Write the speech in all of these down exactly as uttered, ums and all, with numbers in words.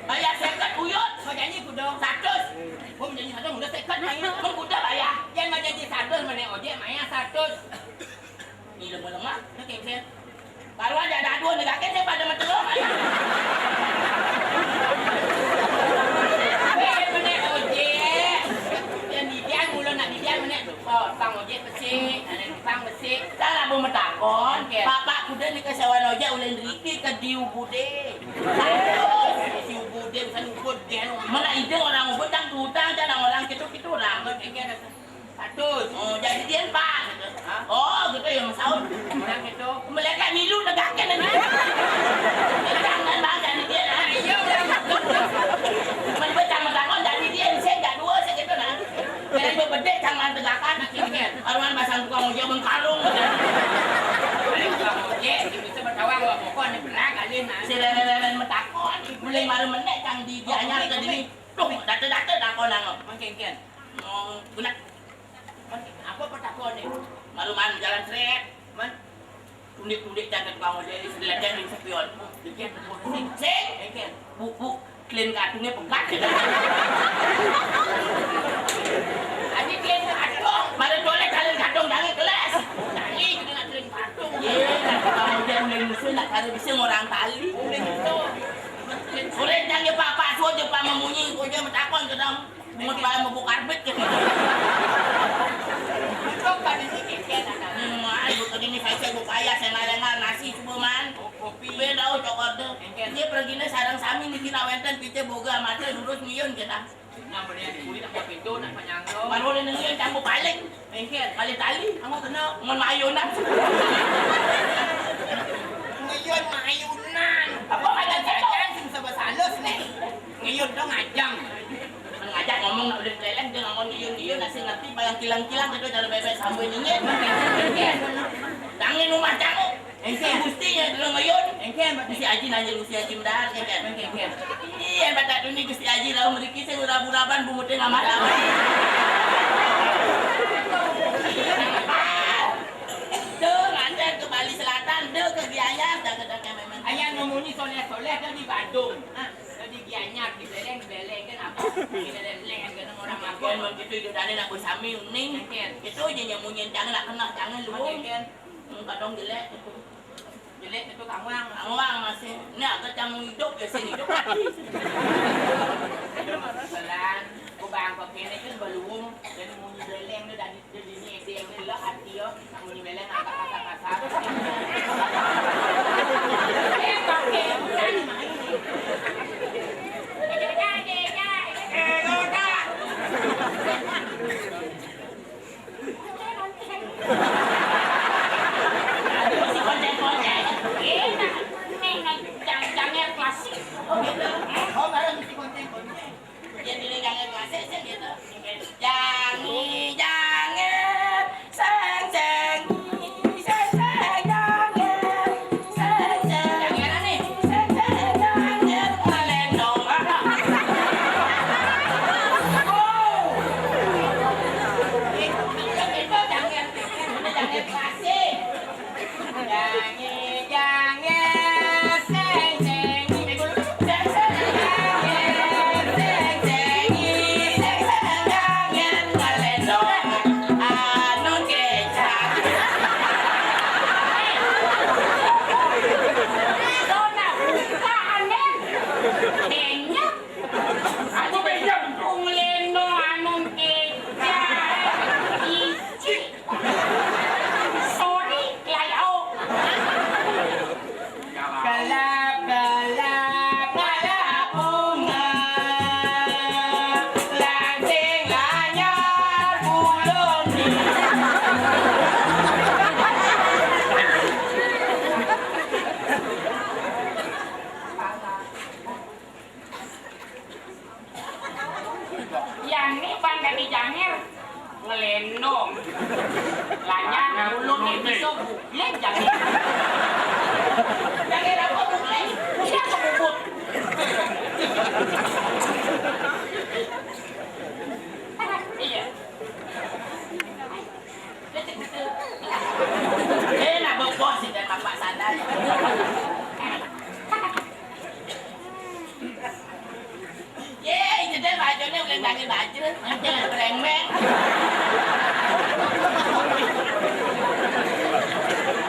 Bayar seket, uyut. Mau janji kuda? Satus. Gua mau janji satus, udah seket, ayo. Mun kuda bayar. Jangan mau janji satus, mana ojek, maya satus. Ini lemah-lemah, udah kayak misalnya. Baru aja ada dua negakin, saya pada mentelur, ayo. Eh, mana ojek? Yang didian, mulu nak didian, mana? Oh, bang ojek besi, ada bang besi. Salah, mau metakon. Oke. Bapak kuda ni kesewaan ojek, ulin riki ke diu bude. Satus. Si Ubud dia bisa nyubut dia. Mana ide orang Ubud, tang tutang, tang orang gitu-gitu orang. Satus. Oh, jadi dia, Pak. Hah? Oh, gitu ya, Mas Aun. Orang gitu. Mereka milu negakin ini. Jangan, Bang, jadi dia, nah. Iya, orang. Mana baca sama tangan, jadi dia, saya nggak dua, saya gitu, nah. Jadi bebedek sama tegakan. Aruan pasang tukang ojek bengkalung. Tukang ojek, bisa bertawang, wah, pokoknya berak kali, nah. Si lele-lele metakon, mulai malu menek, kang di, di anyar ke dini. Duh, date-date takonan, oh. Mangke, mangke. Oh, guna. Mangke, apa petakon ni? Malu man jalan sret. Man? Tundik-tundik jalan tukang ojek, seletek di sepion. Dikit, sing, sing. Mangke. Bu, bu, klin katungnya pegat. Aji klin katung. Mari toleh klin katung, jangan kelas. Tali, kita nak klin katung. Ye, nak tukang ojek, udah nyusul, nak kare bisa ngorang tali. Udah gitu. Urang jang je, Pak, Pak, suruh je, Pak, memunyi, kau je metakon ke dang. Mut bae mebuk karbit ke. Betul, Pak, di sini, kian anak. Hmm, ai, betul ini, saya, saya buka ayah, saya ngalengan nasi, coba, man. Oh, kopi. Beda, oh, cokor tu. Engken. Dia pergi ni sarang sami ni, kira wenten, kita boga mata, lurus, ngiyun, kita. Nah, bener, kulit nak pintu, nak penyangga. Baru dia ngiyun, campur paling. Engken. Kali tali. Kamu kena. Mun mayunan. Ngiyun mayunan. Apa kata jajan sing sebab salus nih? Ngiyun dong ngajang. Ngajak ngomong nak udah keleleng, dia ngomong ngiyun-ngiyun, nasi ngerti, bayang kilang-kilang, gitu, cara bebek sambal dingin. Engken. Tangi rumah jamu. Engken. Gusti nya dulu ngiyun. Engken, Pak. Gusti Aji nanya Gusti Aji mendar, engken. Engken, engken. Iya, Pak, tak dunia Gusti Aji, lau meriki, saya urab-uraban, bumutnya ngamat-amat. Tuh, nganter ke Bali Selatan, tuh, ke Gianyar, dah, dah, dah, memang. Ayah ngomongnya soleh-soleh, dah di Badung. Hah? Dah di Gianyar, di Beleng, di Beleng, kan apa? Di Beleng, kan orang apa? Kan begitu hidup dah nak bersami, uning. Engken. Itu aja nyemunyin, jangan nak kena, jangan lu. Engken. Hmm, kadang jelek itu. Jelek itu kawang. Kawang masih. Ni agak kamu hidup ya, sini hidup mati. Pelan. Ku bangkok ini kan belum. Jadi munyi beleng tu dari, dari ni dia ni lah hati yo. Munyi beleng apa kata kasar. Eh, pakai bukan main. Eh, kau tak. Mesti konceng-konceng. Iya, nah, ning, nah, jang-jangnya klasik. Oh, gitu. Oh, barang mesti konceng-konceng. Dia dulu jangan klasik, sih, gitu. Jangi, jangi, seng, sengi, seng, seng, jangi, seng, sengi, seng, seng, jangi, ngelendong. Oh. Yang ni bang dari Janger ngelendong. Lanyang ulun ni bisa bublek Janger. Janger apa bublek? Udah kebubut. Iya. Eh, nak bebos sih dan bapak sadar. Ye, itu deh bajanya udah ganti baju, jangan berengmeng.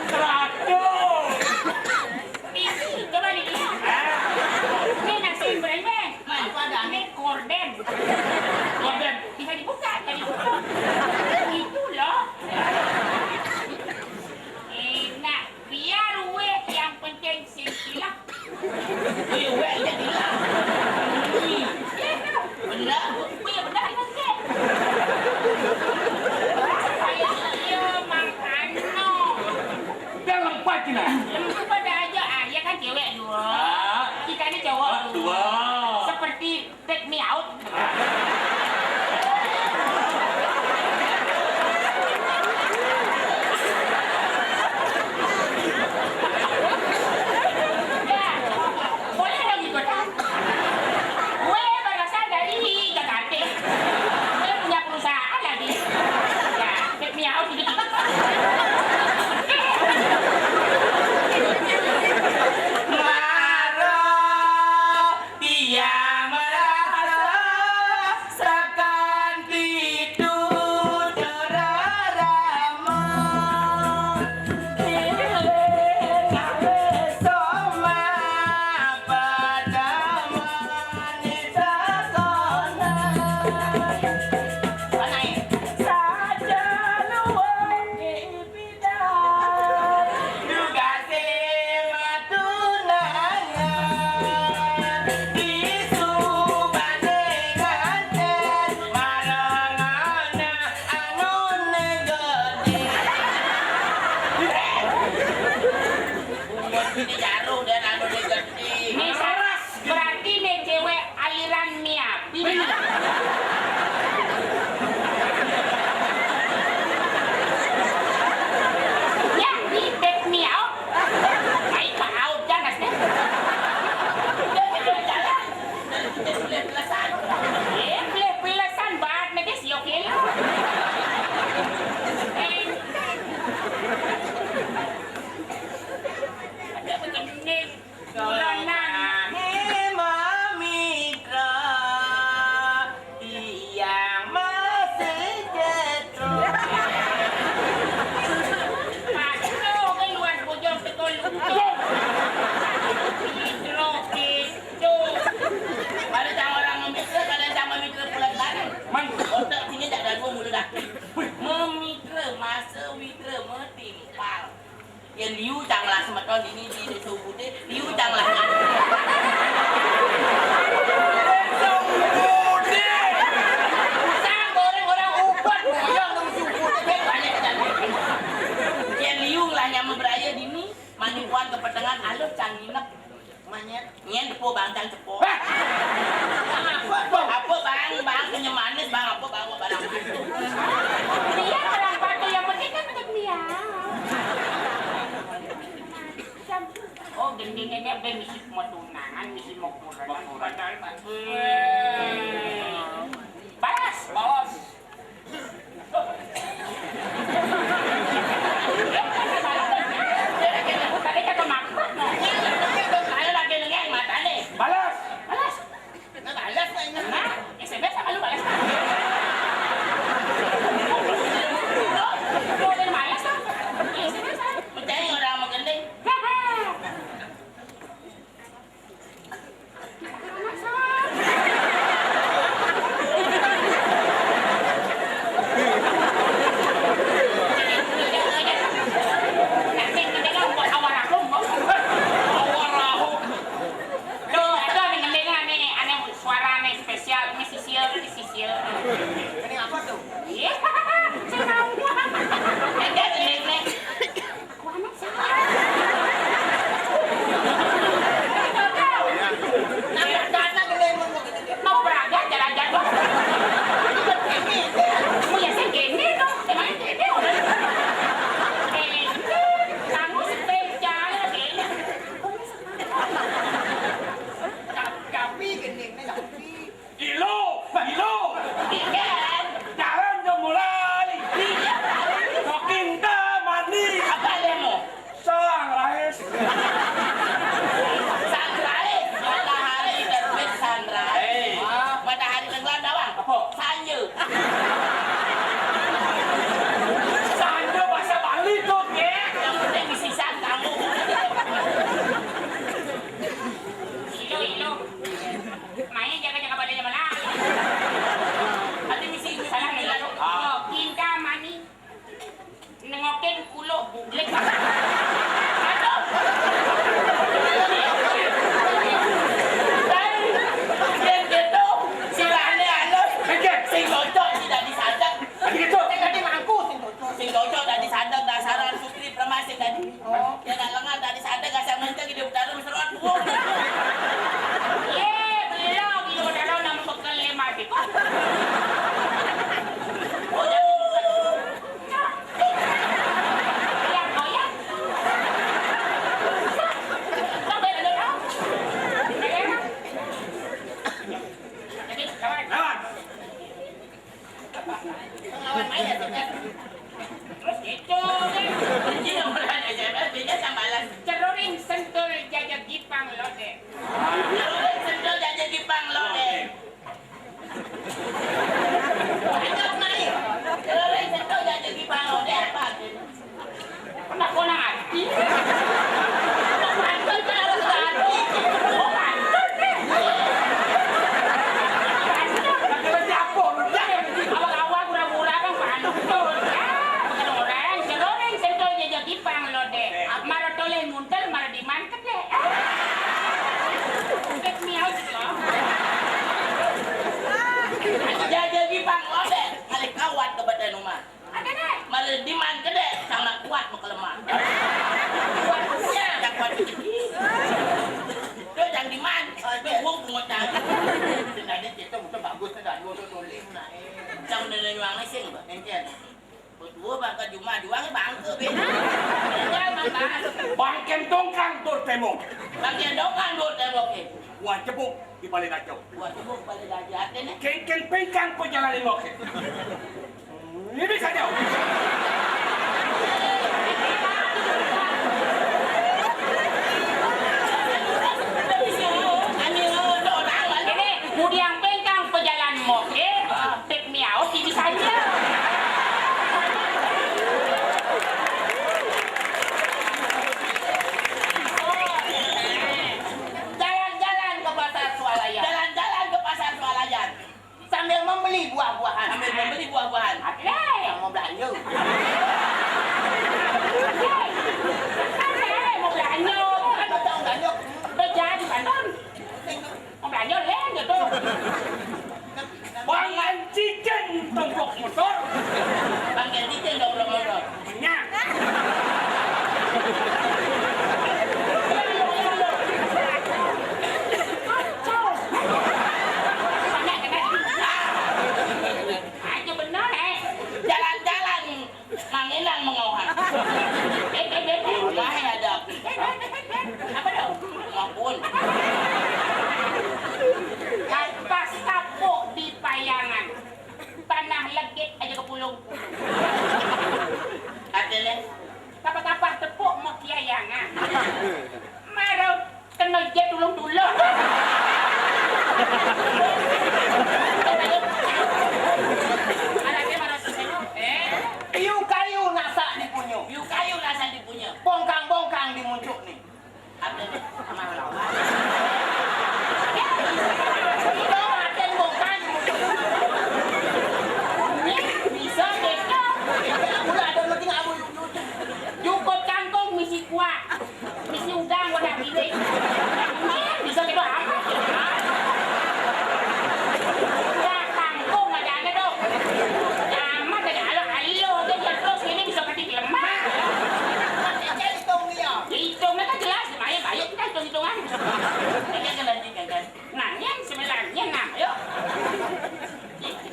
Teratur. Nih, coba dilihat. Ini nasi berengmeng. Mana ada? Ini korden. Korden. Bisa dibuka, jadi buka. Itu loh. Enak. Biar weh, yang penting sing silap. Weh, weh, ya silap. Iya, benar. Weh, benar, itu sih. Kayak iya, makanya. Udah lengpat, Cina. Lengkap pada aja. Ah, iya kan cewek dua. Ah. Kita ini cowok dua. Seperti Take me out. Ya, boleh dong ikutan. Gue berasal dari Jakarta. Gue punya perusahaan lagi. Ya, take me out gitu. Maro. Tiang marasakan pitutur rama. Iling soma padaman sakonai. Sajan wengi Dugasé matunangan, isubané nganten, marang ana anuné gedé. Umur gedé jaru dan anuné gedé. Ini saras. Berarti nih cewek aliran Miabi. Ya, ini beb miau. Baik, Pak Aud, jangan, deh. Udah, kita jalan. Dari kita boleh pelesan. Eh, boleh pelesan, banget, nih, guys, yuk, ya. Eh. Ada begini. Ulanan. Hé mamitra, tiang masih cetro. Pacul, kan luar bujur betul. Cetro, cetro. Pada sama orang memikir, kadang sama mikir pulang bareng. Man. Otak sini tak ada dua mulu dah. Memikir masa witra metimpal. Yén liu cang lah semeton dini di Desa Ubudé, liu cang lah. Desa Ubudé. Usah goreng orang Ubud, boyong nang Desa Ubudé, banyak cang. Yén liu lah nyama beraya dini, mani puan kepetengan alus cang nginep. Manyet. Nyén depo bang cang cepo. Hah? Apa, Bang? Apa, Bang? Bang, senyum manis, Bang. Apa, Bang? Barang itu. Iya, barang batu. Yang penting kan untuk dia. Oh, gending ini ada misi mau tunangan, misi mau kurangan. Mau kurangan. Padahal, Bang. Balas. Balas. Balas. Nah, S M S apa lu balas? Mau balas, ah? S M S, ah? Percaya orang sama gending? Lawan main S M S. Terus gitu, kan? Iya, orang S M S, beda sama balas. Ceruring sentul jajagipang lode. Ceruring sentul jajagipang lode. Lanjut, Mai. Ceruring sentul jajagipang lode apa? Pernah kau nang hati? Pantun kan harus hati. Oh, pantun deh. Pantun. Pantun siapa? Udah, yang penting awal-awal murah-murah kan pantun. Ya, bukan orang. Ceruring sentul jajagipang lode. Mara toleh muntel, mara diman kedek. Pek miau sih, loh. Jajagipang lode. Kali kawat ke badan rumah. Ada deh. Mara diman kedek, sama kuat mau kelemah. Kuat punya, tak kuat kecil. Tuh, jangan diman. Tuh, gua pungut tangan. Senada kita muter bagus, senada gua tuh tulis, nah, eh. Jangan ada nyuang sing, Mbak. Engken. Berdua bangka juma, juang bangka, be. Jangan, Mas. Bangken tongkang, dur tembok. Bangken tongkang, dur tembok, eh. Wah, jebuk. Di balik gajah. Buat ibu pada gajah nih. Kengkeng pengkang kau jalan lima ke. Ini saja. Ini, mudiang pengkang pejalan moke, tek miau tibi saja. Jalan-jalan ke pasar swalayan. Jalan-jalan ke pasar swalayan. Sambil membeli buah-buahan. Sambil membeli buah-buahan. Oke. Yang mau belanja. Oke. Kan saya mau belanja. Kan mau belanja. Udah jadi, Banten. Mau belanja, Len, gitu. Bang Antigen tongkrong motor. Bang Antigen tongkrong motor. Nya. Aja benar, eh. Jalan-jalan, manginang mengauhan. Eh, eh, eh, eh. Wah, ada. Eh, eh, eh, eh. Apa dong? Ampun. Kapas kapuk di payangan. Tanah legit aja kepulung. Ada, Le? Kapah-kapah tepuk mau kiayangan. Maro kena jet tulung-tulung. Anaknya mana sih, eh? Piu kayu nasak dipunyo. Piu kayu nasak dipunyo. Bongkang-bongkang di muncuk nih. Ada nih, sama lawan. Itu aten bukan. Bisa gitu. Udah ada lagi ngabu. Cukup kangkung misi kuah. Misi udang wadah gini. Bisa gitu amat. Udah kangkung ada ada dong. Amat ada alat ayo aja terus ini bisa ketik lemah. Hitung dia. Hitungnya kan jelas. Ayo, ayo kita hitung-hitungan. Ini kan nanti kan. Nah, ini sebenarnya nah, ayo.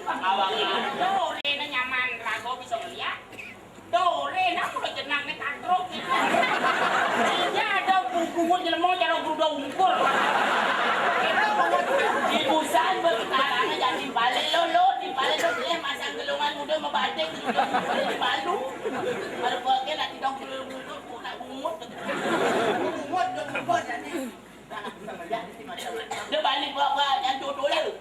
Awak dore ini nyaman rago bisa ngeliat. Dore, nah udah jenang nih katrok gitu. Iya ada buku jelema cara gruda ungkur. Ibu san berkenalan jadi balik lo lo di balik lo dia masang gelungan udah membatik gruda ungkur di malu. Baru pakai nanti dong gruda ungkur nak bungut. Bungut dong bungut jadi. Dia balik bawa yang dodol.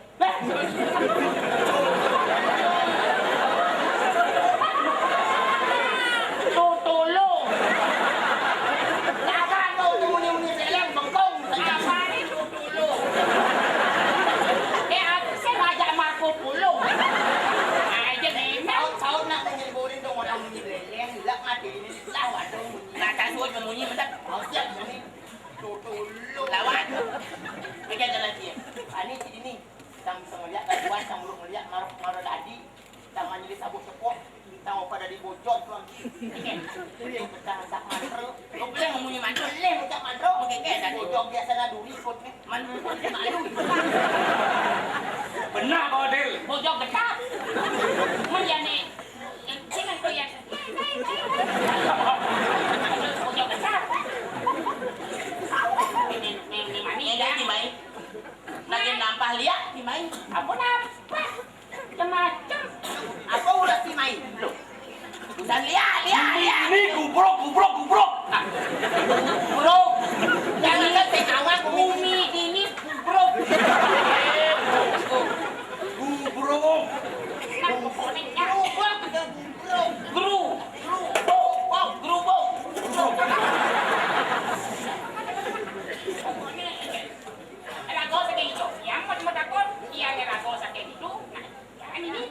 Tutulung. Apa kau tu muni-muni seleng bengkong? Apa ni tutulung? Eh, aku si Raja Marco Polo. Aja ni. Saut-saut nak menyeliburin dong orang munyi leleh, hilak mati ini lah waduh munyi. Nak kasut munyi mendak. Kau siap ni. Tutulung. Lawan. Pegang jalan dia. Ani sini ni. Tang bisa ngeliat, tang buat, tang buruk ngeliat, marah, marah dadi, tang manjadi sabuk tepuk, tang opa dadi bojog tu angki. Iya. Itu petang tak mantra. Lo boleh ngomongnya mantra? Boleh ngucap mantra. Oke, oke, dadi. Bojog biasa lah duri ikut ni. Mantra pun malu. Benar, Bodil. Bojog getah. Mun ya ni, sini aku ya. Bojog getah. Ini, ini, ini manis ya. Ini main. Lagi nampah liak, gimana? Apa nampah? Macam-macam. Apa Gubruk, gubruk, gubruk. Gubruk. Jangan kan saya awak bumi ini gubruk. Gubruk. Gubruk. Gru. Gru. Buk. Buk. Gru buk. Gru. Rago saking itu. Yang mau takut, iya, rago saking itu. Nah, jangan ini.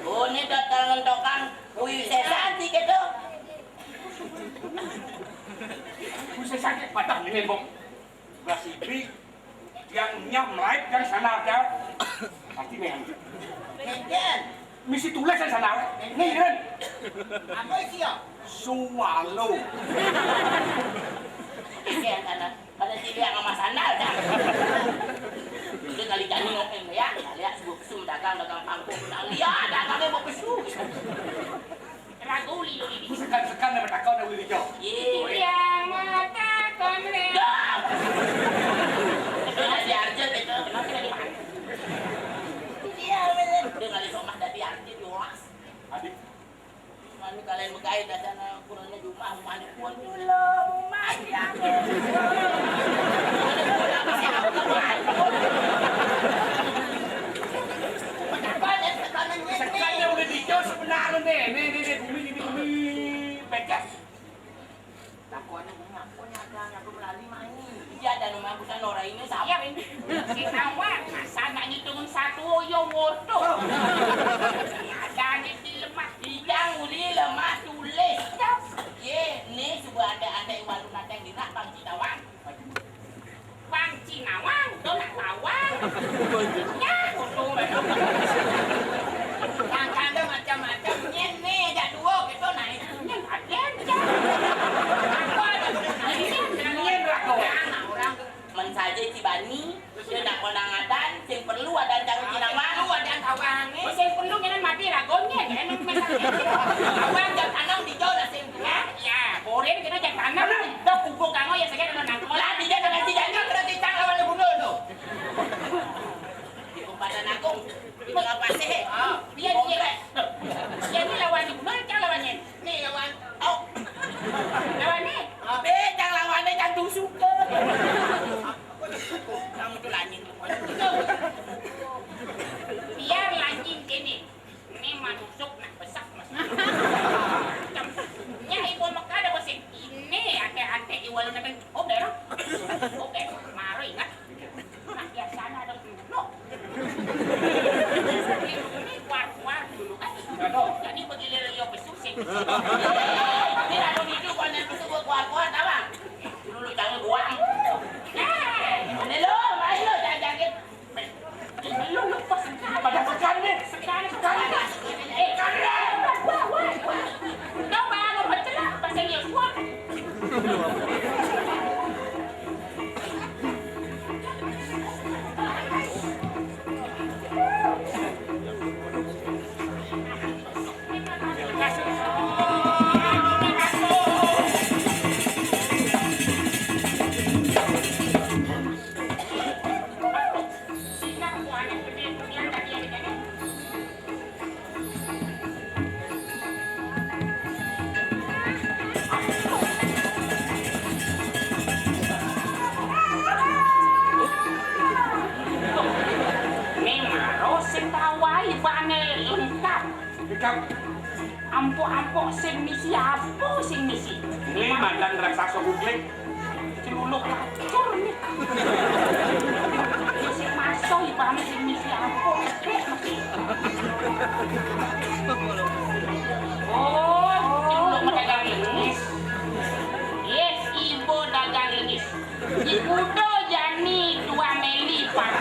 Oh, ini datang tukang. Wih, saya cantik itu. Wih, saya cantik. Patah ini, Bong. Sebelah sini. Yang nyam lain yang sana ada. Pasti nih. Enten. Misi tulis yang sana. Nih, Ren. Apa sih ya? Swallow. Iya, sana. Pada sini yang sama sandal, dah. Dia kali jani ngomong ya. Lihat sebuah pesum dagang, dagang pangkuk. Nah, lihat dagangnya mau pesum. Ragu lilo ini. Sekan-sekan nama takau dah boleh dijawab. Iya. Yang mata konre. Dah. Itu dah diarjet itu. Kenapa dari mana? Iya, bener. Dia kali somah dari arjet, yolas. Adik. Mami kalian megai dah sana, kurangnya jumlah, mami kuat dulu, mami. Sekarang udah dijawab sebenarnya nih, nih, nih, nih, bumi, nih, bumi, becek. Lakuannya bumi apa nih, ada, ada melali main. Iya, dan rumah bukan orang ini, siapa ini? Si Awan, masa nak ngitungin satu, yo, woto. Ada nih di lemah. Bidang uli lemah tulis. Ye, nih, coba ada, ada Iwan Lunateng di nak, Bang Cinawan. Bang Cinawang, tu nak tawang. Ya, kudu betul. Yang kanda macam-macam, nyen ni, jak dua gitu, nah, nyen aden, jak. Apa ada betul, nah, ini, nyen, orang, orang. Men saja Cibani, dia nak kondangan, sing perlu ada cang Cinawang. Perlu ada tawang, eh. Sing perlu nyen mati ragonnya, ya, emang macam. Tawang jam tanam di jauh dah sing Ya, ya, borin kita jak tanam. Dah pupuk kamu ya, saya kena nangkep. Lah, dia kena tidak, dia kena tidak lawan gubernur tu. Di Kabupaten Agung. Di Bangka Pasir. Ah, dia, dia. Dia ni lawan gubernur, cang lawannya. Ni lawan. Oh. Lawan ni. Ah, be, cang lawannya, cang tu suka. Kamu tu lanying. Biar lanying kini. Ini manusuk nak besak, Mas. Nya ibu Mekah ada bosin. Ini ate-ate iwal nak. Oke, roh. Oke, mari ingat. Nah, biasa ada dulu. Ini kuar-kuar dulu kan. Jadi begilir yo besusik. Ini lalu itu konen besuk kuar-kuar, tahu? Dulu jangan buang. Nah, ini lo, ayo jangan. Lu lepas. Pada sekarang nih. Sekarang, sekarang. Eh, sekarang. Wah, wah, wah. Kau baru bercelak, pasal dia kuat. Memang sing tawai bane lengkap. Lengkap. Ampok-ampok sing misi apa sing misi? Ini mandan raksasa gugling. Celuluk kacur nih. Sing maso ibane sing misi ampok. Oh, celuluk dagang ini. Yes, ibu dagang ini. Di kudo jani dua meli, Pak.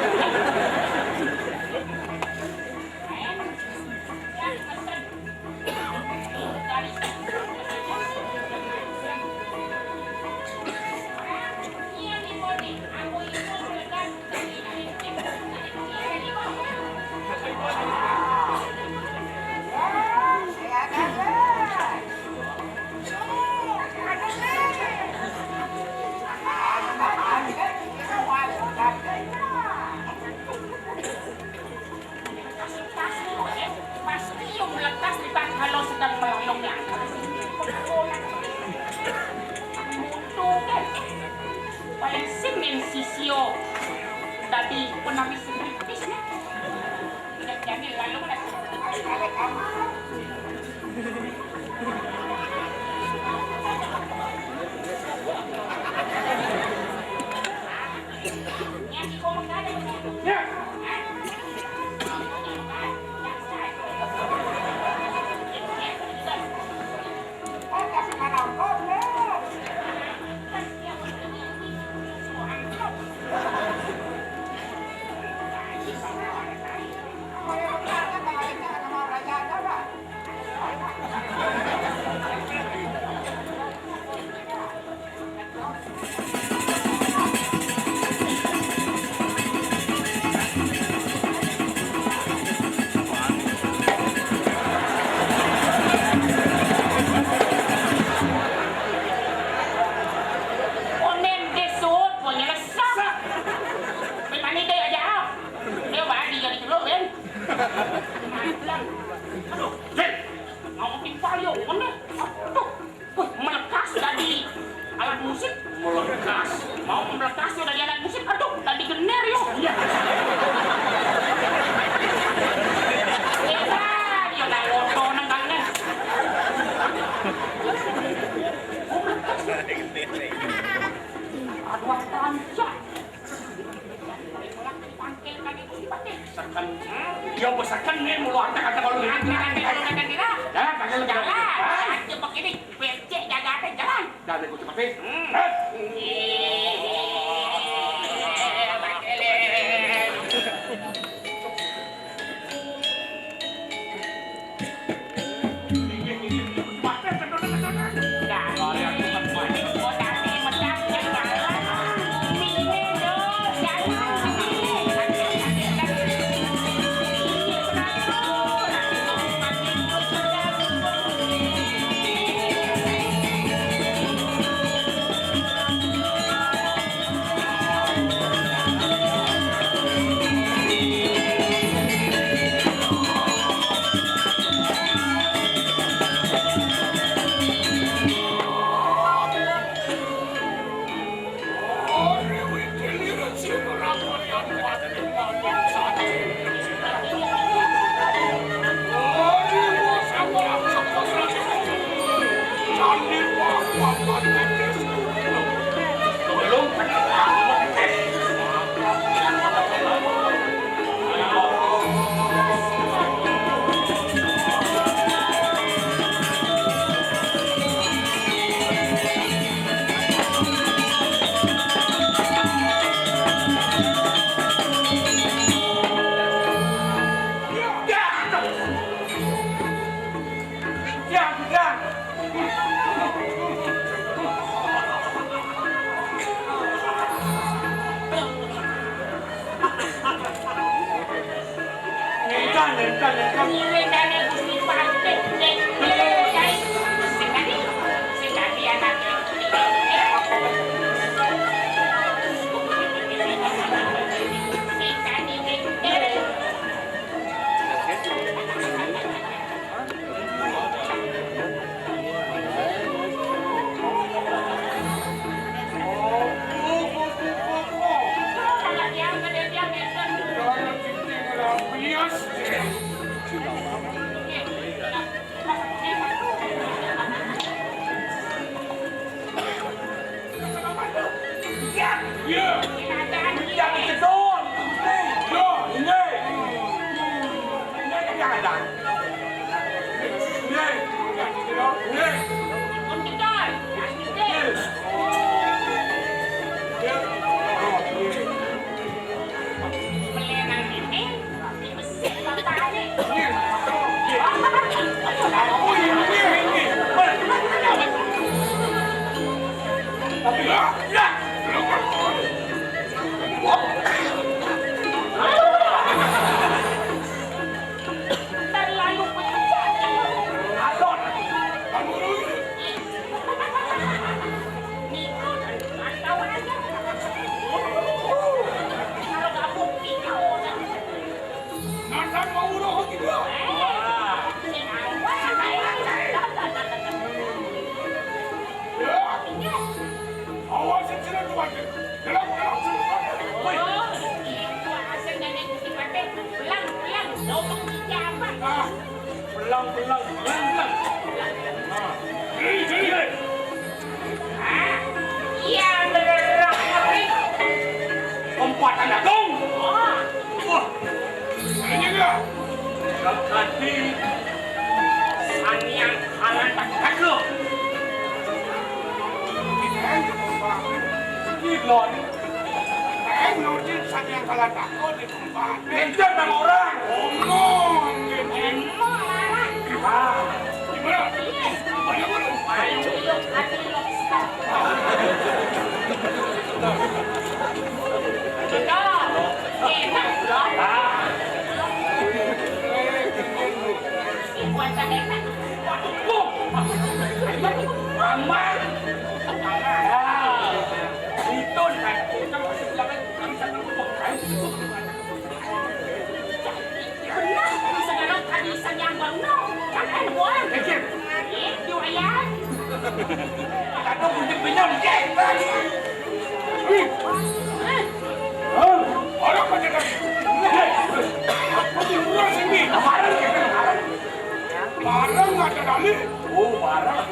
Pun habis kritis nih. Udah jadi lalu udah. Yang di kolong ada. Ya. Onen desut, pokoknya lesak. Bagaimana dia aja? Dia badi jadi dulu, Ben. Aduh, Ben. Mau timpal yo, mana? Aduh. Wah, melekas dari alat musik. Melekas. Mau melekas yo dari alat musik. Aduh, tadi gener yo. Iya. Iya, dia nang loto nang kangen. Aduh, apa aja. Seken. Yo, seken nih, mulu antek-antek kalau gitu. Antek-antek kalau kata dia. Dah, kagak lu jalan. Jalan. Aja begini, becek jaga ada jalan. Dah, nih, gua cepetin. Hmm. Eh. Iya, Pak Kelly. Nentang, nentang, nentang. Ngiring dane Gusti Patih, nggih. Nggih, Kyai. Sing dadi, sing dadi anake. Sing dadi, nggih. Iya. Iya, betul. Iya, ini. Ini yang ada. Ini. Ini. Ini. Terlalu pecah. Belang, belang, belang, belang. Nah. Hei, hei, hei. Hah? Iya, beneran, Ri. Empat anak dong. Oh. Wah. Ini dia. Kekati Saniang Kalanta Kaglo. Ini loh. Eh, nurutin Saniang Kalanta Kaglo di Benten sama orang. Omong, gitu. Emang marah. Ah, gimana? Iya. Banyak banget. Ayo. Enak, loh. Ah. Bukan enak. Waduh. Aman. Ya. Itu, kan. Kita masih bilang, kan, bisa terus. Benar, bisa dalam hadisan yang benar. Kan ada orang. Pikir. Itu ayat. Ada punya pinjam, cek. Hei. Hei. Orang pada lagi. Hei. Apa sih orang sini? Barang kita, barang. Barang ada kali. Oh, barang.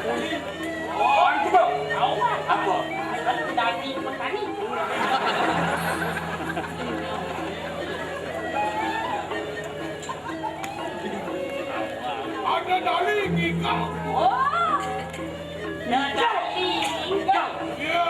Oh, itu, Bang. Tahu, Bang. Apa? Kan dari petani. Ada dali giga. Oh, ada dali giga. Iya.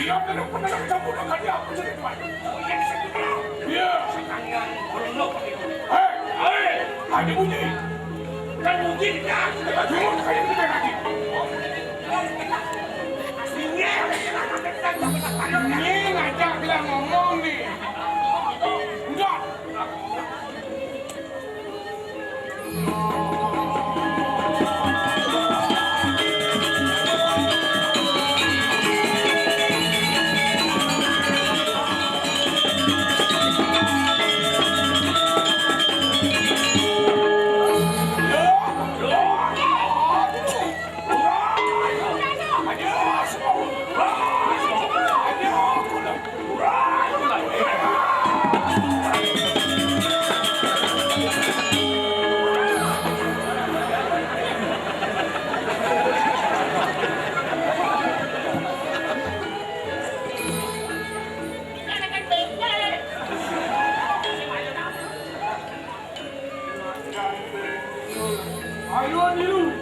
Iya, benar, benar, kamu udah kali aku jadi tuan. Oh, iya, bisa dibilang. Iya. Sekalian, kalau lo pakai. Hei, hei, ada bunyi. Kan bunyi, kan? Aduh, kayak gitu lagi. Ini ngajak bilang ngomong nih. Enggak. Ayo, Niru.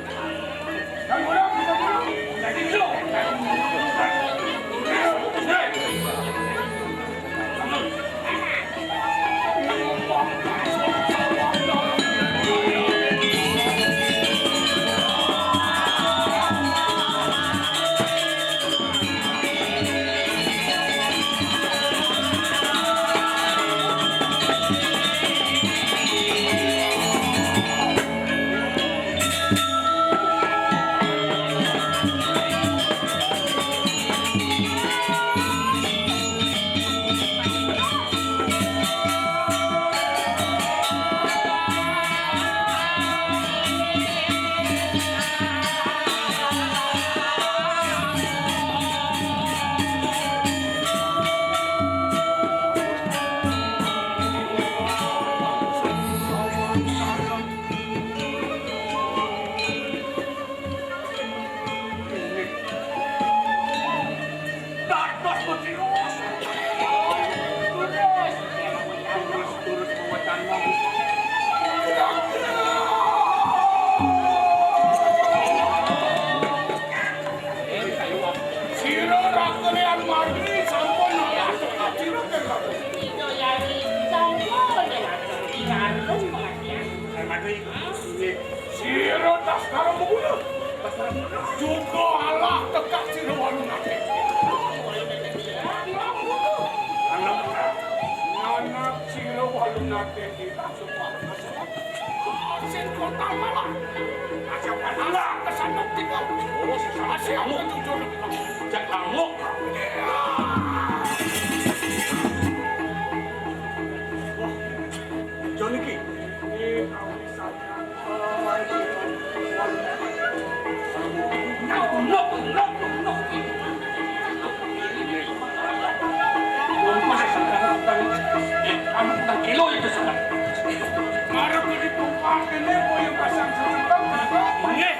Dados begitu. Terus, terus, terus, sira rakene anu mati sampun nolak sira kira. Iya, ya, sampun. Iya, anu pengertian. Anu mati. Sira tas karo mengulu. Juga Allah tekak sira walu nate. Anak sira walu nate kita suka. Sing kota malah. Aja Allah kesana kita. Asia jujur. Jak ngamuk. Wah, Jon iki. Nok, nok, nok. Wong pas, eh, kamu tentang kilo itu sudah. Marep iki pompa kene koyo pasang sujud. Nggih.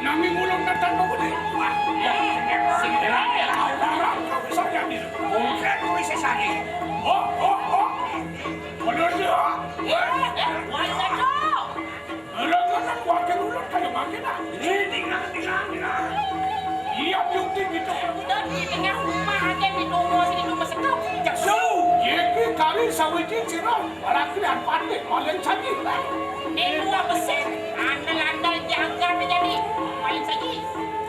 Nanging ulun tetan kok gede. Wah, sing enak ya. Barang kau bisa jadi. Mungkin kau bisa sani. Oh, oh, oh. Bener ya. Wah, ya, wah, ya, Cok. Lha kok wakil ulun kaya mangke, nah? Ini tinggal, tinggal, tinggal. Iya, beauty gitu. Udah di tengah rumah aja di tunggu sini rumah sekap. Jasu. Iki kari sawiji sira rakyat pati paling saji. Ini dua besit. Andal-andal jaga jadi paling saji.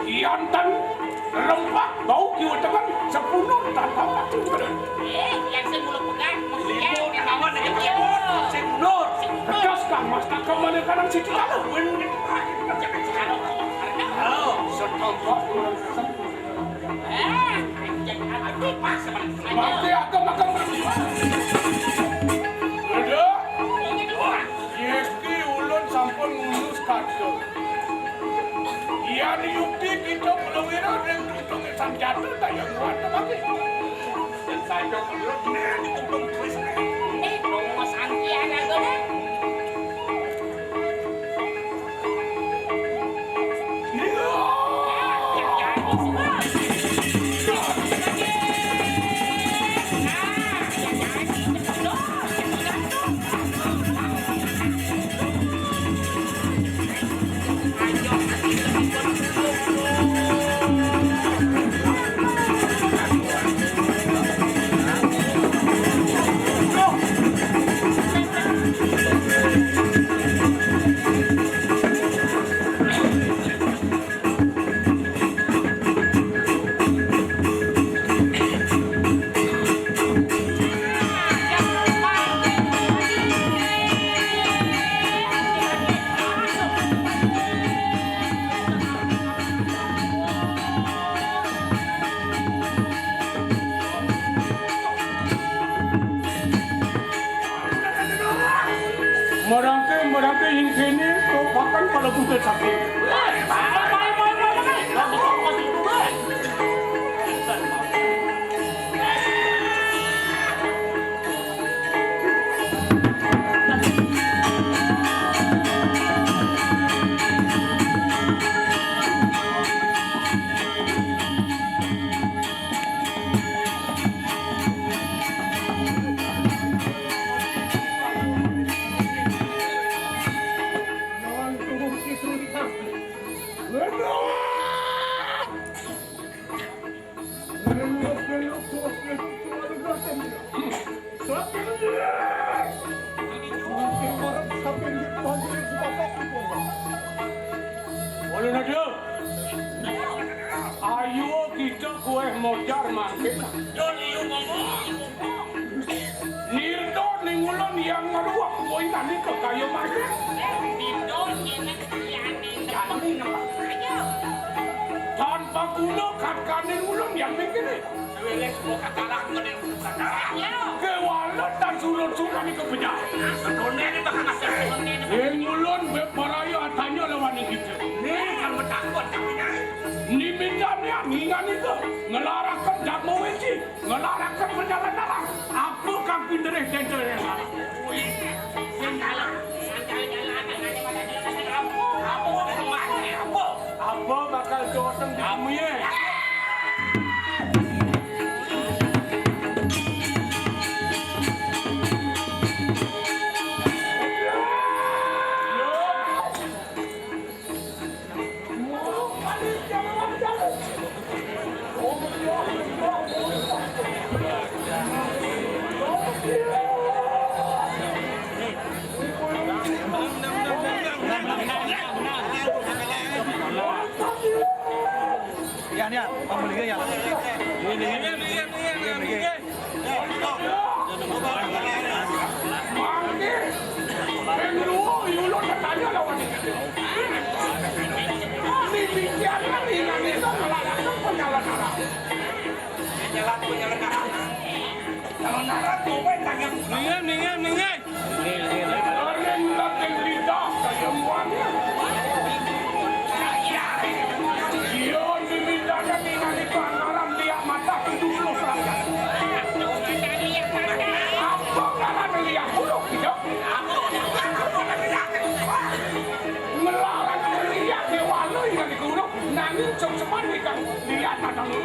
Jantan rembak bau kiwa tengen sepuluh tanpa pati. Eh, yang sing mulut pegat. Limo tangan iki. Iya. Sing mundur. Sing mundur. Tegas, Kang Mas, tak kemana kanan siji kalah. Bener. Halo, setompok. Eh, anjing, apa pas, Mas? Mati aku makan. Aduh. Ini dua. Yesti ulun sampun ngurus kadung. Yan yukti kita pelawira ring tuntung sanjata daya nguat lagi. Dan saya belum nih di tuntung Kristus. Eh, Romo Santi ada gede. Merangke, merangke ing kene, bahkan kalau bukan sakit. Ulun ada. Ayo kita kue mojar mangkin. Don, iyo, ngomong. Nirdo ning ulun yang ngeruak kowe nandika kaya mangkin. Nirdo nyenek liyane. Ayo. Tanpa guna katkaning ulun yang mikire. Wele semua katarak ngene katarak. Ayo. Kewalet dan sulut-sulut iki benyah. Sedone ini bakal ngasih. Ing ulun beb maraya atanya lawan iki. Ini kan betakon tapi. Nimitane angin itu ngelarakan jamu wiji. Ngelarakan perjalanan apa kang pinterih dentel. Apa bakal joteng di kamu ya? Yan, yan. Pambalikan, yan. Ini, ini, ini, ini, ini, ini. Mangke, ping luwung ulun katanya lawan iki. Mimitian kan inang itu ngelaksakan penyalahan. Minggir, minggir, minggir. Ring dateng lidah kaya muanya. Iya, di lidahnya tinggal di pelanggaran liak mata tujuh puluh derajat. Apa ngaran liak buluk, iya? Ngelaran liak dewa lu yang digulung, nanging cuma sepan ikan liak mata lu.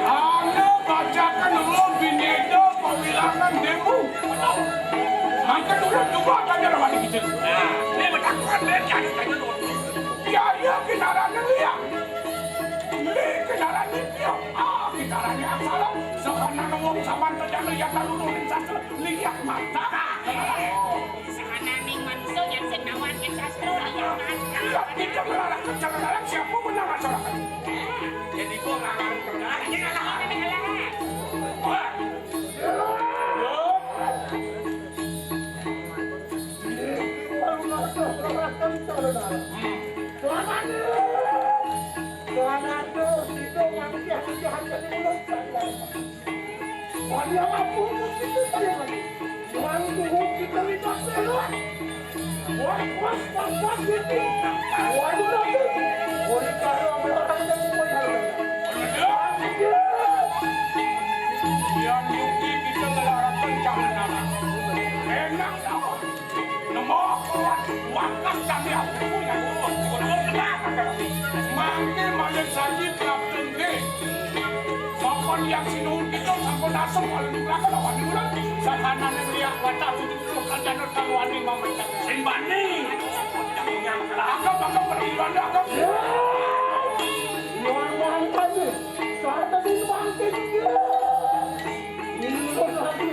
Ana bacakan ulun bineda pawilangan demu. Mangkin ulun jua tanya lawan kita. Nah, ini betakon, ini jadi tanya ulun. Biaya kendaraan liak. Li kendaraan liak. Ah, kendaraan yang salah. Sabanana wong saman tejana yang lalu nulis sastra liak mata. Sahananing manusia yang sing nawarkan sastra liak mata. Iya, kita melarang, jangan larang siapa pun yang masyarakat. Jadi gua nggak larang, nggak larang, nggak larang, nggak larang. Wah. Yang yuki kita ngelarang kencang nama. Enak nama. Nemu kuat, wakas kami aku punya kuat. Mangke malin saji praptun ke. Maupun yang sinuhun kita sampun asem, malin belakang lawan bulan. Sakanane melihat watak tujuh puluh kajanut kaluani mamecah. Simbani. Yang kelakar maka beriman agak. Luar biasa. Saat tadi bangkit. Ini pun lagi.